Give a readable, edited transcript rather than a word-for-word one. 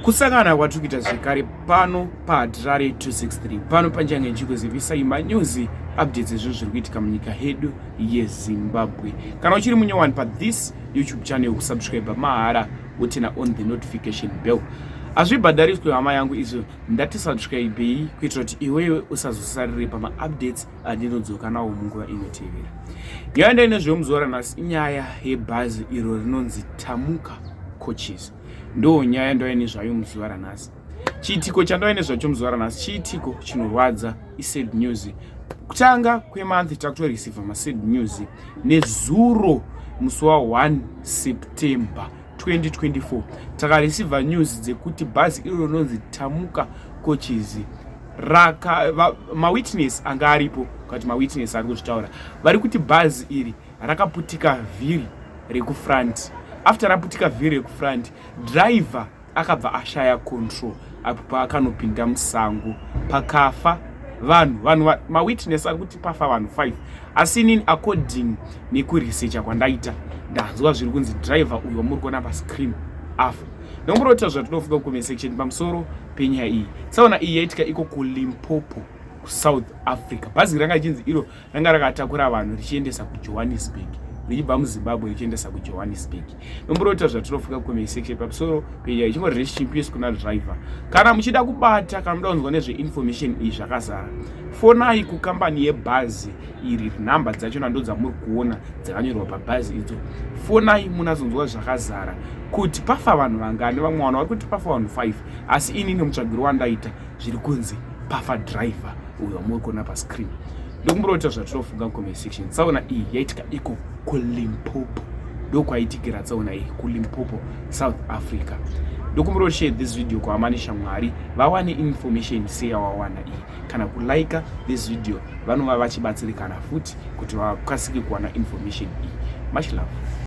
Kusangana kwatiri kuita zvekare pano paHatirare 263, pano panchange ndichikuzivisai manews updates ezvinhu zviri kuitika munyika yedu yeZimbabwe. Kana uchiri munyowani pathis YouTube channel, kusubscribe mahara, woturn on the notification bell. Hazvibhadhariswe, hama yangu, izvo. Ndati subscribei kuitira kuti iwewe usazosarire pamaupdates andinodzoka nawo munguva inotevera. Nyaya ndainezvemuzuva ranhasi inyaya yebhazi iro rinonzi Tamuka Coaches. Ndo nyaya ndauya nezvayo muzuva ranhasi. Chiitiko chandauya nezvacho muzuva ranhasi chiitiko chinorwadza, isad news. Kutanga kwemonth takutoreceiva masad news. Nezuro musi wa1 September 2024 takareceiva news dzekuti bhazi iro rinonzi Tamuka Coaches raka mawitness anga aripo, kuti mawitness ari kuzvitaura, vari kuti bhazi iri rakaputika vhiri rekufront. After raputika vhiri rekufront, driver akabva ashaya control apo paakanopinda musango, pakafa vanhu. Vanhu, mawitness ari kuti pafa vanhu 5, asi inini, according nekuresearcha kwandaita, ndanzwa zviri kunzi driver uyu wamuri kuona pascreen afa. Nomurota zvatinofunga kucomment section pamusoro penyaya iyi. Tsaona iyi yaitika iko kuLimpopo, kuSouth Africa. Bhazi ranga richinzi iro ranga rakatakura vanhu richiendesa kuJohannesburg, richibva muZimbabwe richiendesa kuJohannesburg. Nomurota zvatinofunga kucomment section pamusoro penyaya. Ichingori rest in peace kuna driver. Kana muchida kubata, kana muda kunzwa nezveinformation iyi zvakazara, fonai kukambani yebhazi iri. Nhamba dzachona ndo dzamuri kuona dzakanyorwa pabhazi idzo. Fonai munazonzwa zvakazara kuti pafa vanhu vangani. Vamwe vanhu vari kuti pafa vanhu 5, asi inini mutsvagiro wandaita zviri kunzi pafa driver uyo wamuri kuona pascreen. Ndokumburota zvatinofunga mucomment section. Tsaona iyi yaitika iko kuLimpopo. Ndokwaitikira tsaona iyi, kuLimpopo, South Africa. Ndokumbura share this video kuhama neshamwari vawane information seyawawana iyi, kana kulika this video, vanova vachibatsirikana futi kuti vakasike kuwana information iyi. Much love.